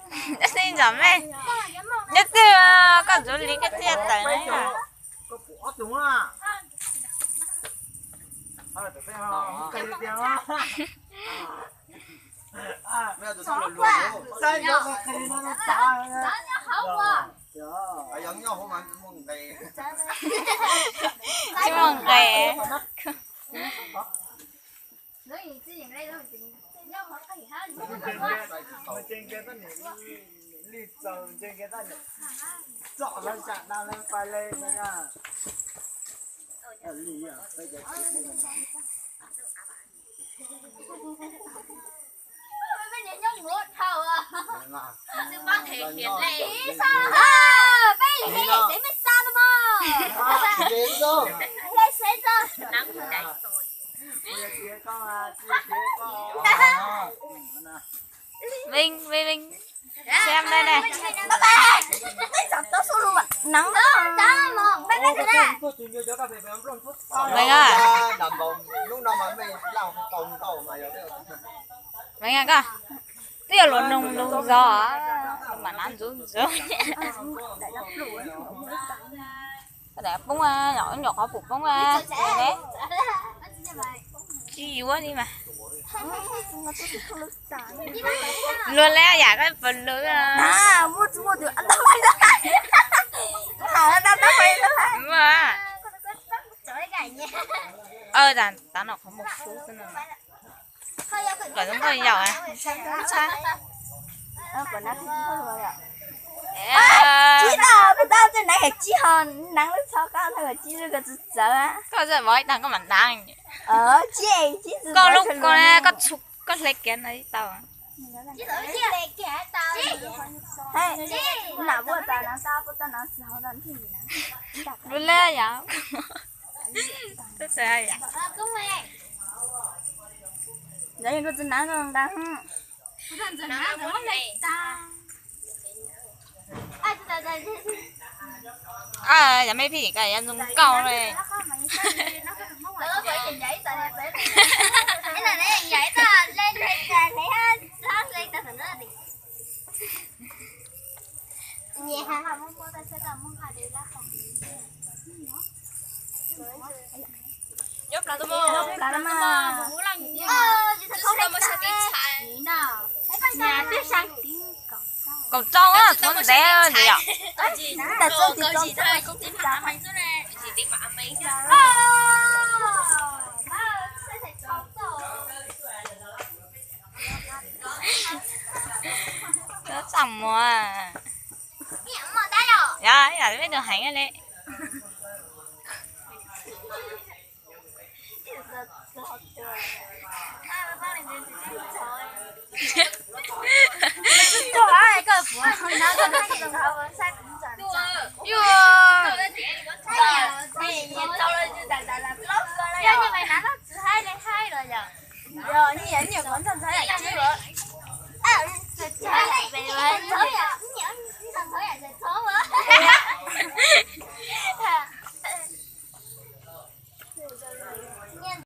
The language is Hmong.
Nyob twg, nyob twg, koj ntxuav li koj thiaj tawm na. Tsis muaj nqe. Vinh, Vinh, Vinh. Xem đây này. Vinh à. Vinh à, koj twb yog luag noog lus zog mas nab ntxuv ntxuv. Koj poob, nyuam qhuav pum poob. Tsis yuav li mas. Luag li yam koj puas luag. Tav no qhov muag sub xwb no. Lawv nkauj yaus. Tsis tau, kuv tau tej neev es tsis ho neev lub txhob qab no tsis lub ko txawv txawv. Koj txawj vov ib tag koj mam ntav. Koj lub ko koj txhu koj hle kiag no tsis tau. Lub leb yom. Twb txawv yom. Yog koj tsis ntav koj ntav. Yog me phim ko yog ntxoov nkauj li. Kaum rau, tshuav ntev li yom. Txaj muag. Yog, yog peb tus heev li.